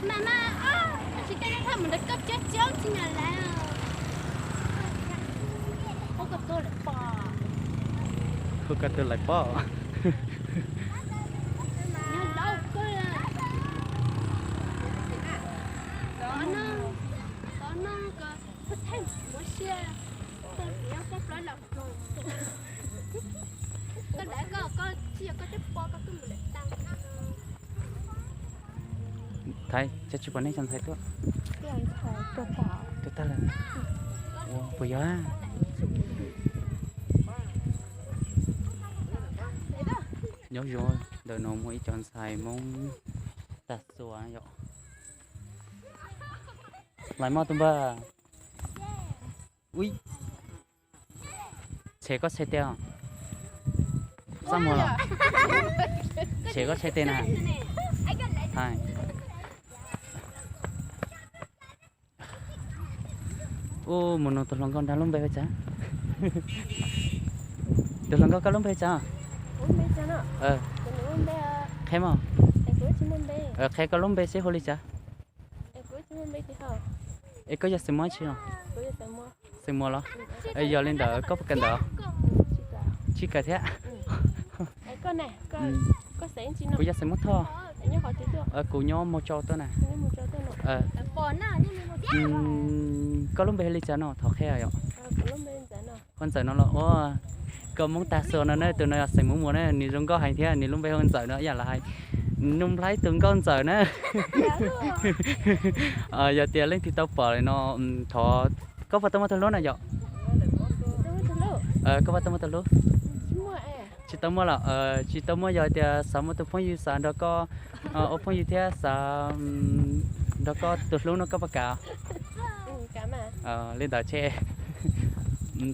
Mas mas, tsis tej thaj mus ntawd koj coob coob tsis nyam lawm. Hu koj tuaj lawm pom. Hu koj tuaj lawm pom. Nyob laus koj. Tov no, tov no koj, koj thaij muab siab. Koj nyob koj plaub los. Koj lawv koj, koj tsis yog koj twb pom koj twb mus lawm tau. Thaiv, cas tsis pom nej cov ntxhais tuaj? Tuaj tag lawm. Ua, puas yog? Nyob zoo, ntawm no muaj ib cov ntxhais Hmoob tag xuas yom. Lais moj tus npawg. Ui, tshem koj tshem tes os. Xab muag los? Tshem koj tshem tes na. Thaiv. Ub, mus nug tus hluas nkauj nrag lub npe ua cas. Tus hluas nkauj, koj lub npe ua cas? Qhia mog. Qhia koj lub npe seb hu li cas. Es koj yog xeem Muas tsi os? Xeem Muas los? Yog li ntawd koj puas kawm ntawv? Tsis kawm thiab. Kuv yog xeem Muas Thoj. Kuv nyob Mus Tsau tuaj na. Koj lub npe hu li cas no? Thov qhia yom. Hu Ntxawm no los ua. Koj Hmoob tag xuas no na, tus no yog xeem Muas Muas na, nws zoo nkauj heev thiab, nws lub npe hu Ntxawm no ib yam li hais Nuj Nplaib tus nkauj Ntxawm na. Yog tias leej twg tau pom no, thov, koj puas tau muaj tus hlub na yom? Koj puas tau muaj tus hlub? Tsis tau muaj los? Tsis tau muaj, yog tias xav muaj tus phooj ywg, xav nrog koj ua phooj ywg thiab xav nrog koj tus hlub no koj puas kam? Li ntawd ces,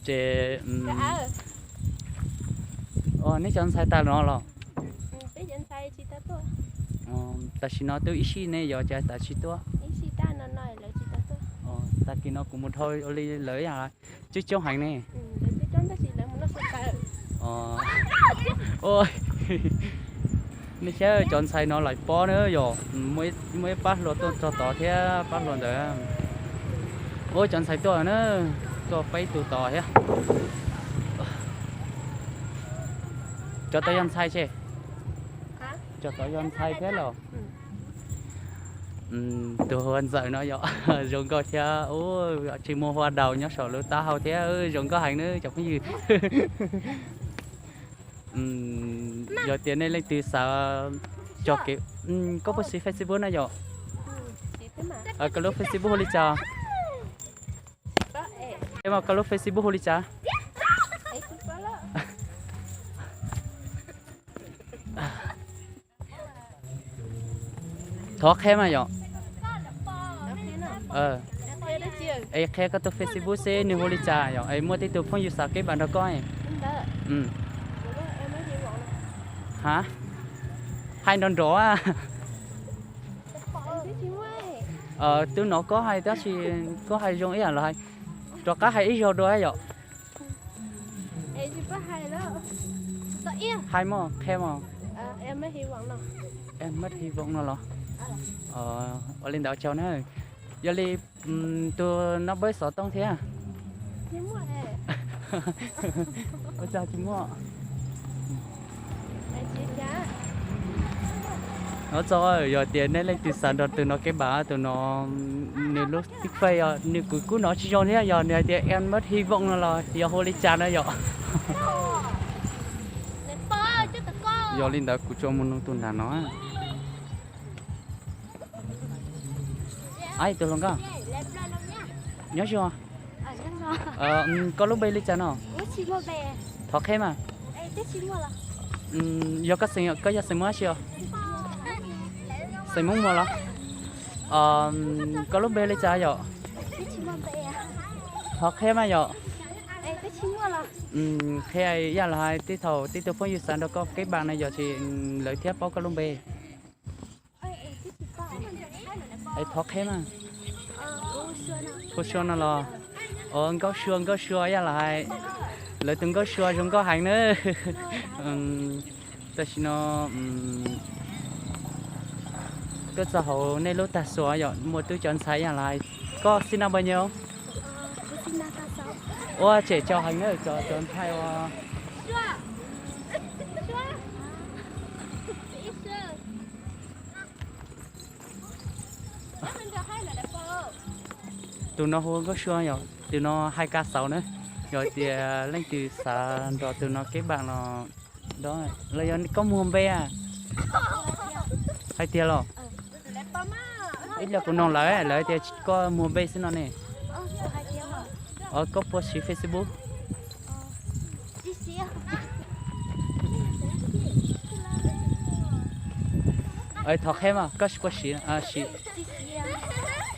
ces, nej cov ntxhais tag no los? Tam sim no twb ib sij ne, yog cas tas tsis tuaj? Tag kis no kuv mus dhau li lawv yam coob coob heev ne. Nej saib cov ntxhais no lawv pob na yom, muaj ib pab hluas tuaj txog tod thiab pab hluas ntawd. Ua cov ntxhais tuaj na, tuaj peb tus tod thiab. Cov tod yog ntxhais tse? Cov tod yog ntxhais thiab los? Tus hu ua Ntxawm no yom, zoo nkauj thiab, tsis muaj hua daus nyob saum lub taub hau thiab, zoo nkauj heev nawb cov phooj ywg. Yog tias nej leej twg xav cog kev, koj puas siv Facebook na yom? Koj lub Facebook hu li cas? Koj lub Facebook hu li cas? Thov qhia mas yom. Es qhia koj tus Facebook seb nws hu li cas yom, es muaj tej tus phooj ywg xav keb npam nrog koj. Ha, hais nrov nrov. Twb hnov koj hais tab sis koj hais zoo ib yam los hais, rov qab hais ib zaug dua yom. Hais mog, qhia mog. Em Maj Hi Voo no los? Ua li ntawd tsaug na. Yog li tus no pab xov tooj thiab? Ua cas tsis muaj? Ua tsaug, yog tias nej leej twg xav nrog tus no keb npam, tus no nws lub tij fej os, nws kuv kuj hnov tsis zoo thiab, yog nws hais tias Em Maj Hi Voo no los yog hu li cas na yom? Yog li ntawd kuv tsuas mus nug tus nram no. Tus hluas nkauj, nyob zoo. Koj lub npe li cas no? Thov qhia mas. Yog koj xeem, koj yog xeem Muas tsi os? Xeem Muas Muas los? Koj lub npe li cas yom? Thov qhia mas yom. Qhia ib yam los hais tej thaum tej tug phooj ywg xav nrog koj keb npam na yom, ces lawv thiaj paub koj lub npe. Thov qhia mas. Hu Sua no los? Nkauj Sua, Nkauj Sua ib yam los hais. Lawv tus Nkauj Sua zoo nkauj heev na. Tam sim no Tuaj txog hauv nej lub tag xuas yom, muaj tub cov ntxhais ib yam li koj xib nab npawg nyob. Ua tsem tso heev na, cov ntxhais ua. Tus no hu Nkauj Sua yom, tus no hais kav xauv na. Yog tias leej twg xav nrog tus no keb npaam los, los yog koj muag npe a? Hais tiag los? Ib pliag kuv noog lawv, lawv tias koj muag npe xwb no ne. Koj puas siv Facebook? Thov qhia mas koj puas siv, siv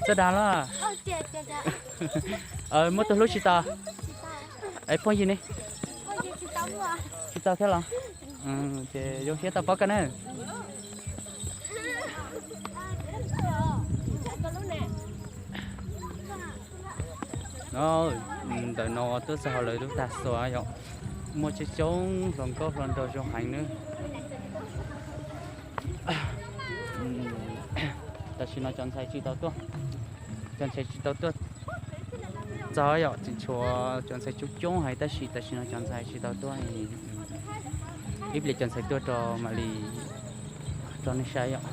txawj dag los? Muaj tus hlub tsis tau? Es phooj ywg ne? Tsis tau thiab los? Ces zoo siab tau paub koj na. Ntawm no tuaj txog hauv lawv lub tag xuas yom, muaj coob coob hluas nkauj hluas nraug zoo heev nawb. Tam sim no cov ntxhais tsis tau tuaj, cov ntxhais tsis tau tuaj txog yom, tseem tshuav cov ntxhais coob coob heev tab sis tam sim no cov ntxhais tsis tau tuaj. Ib pliag cov ntxhais tuaj rau mam li rau nej saib yom.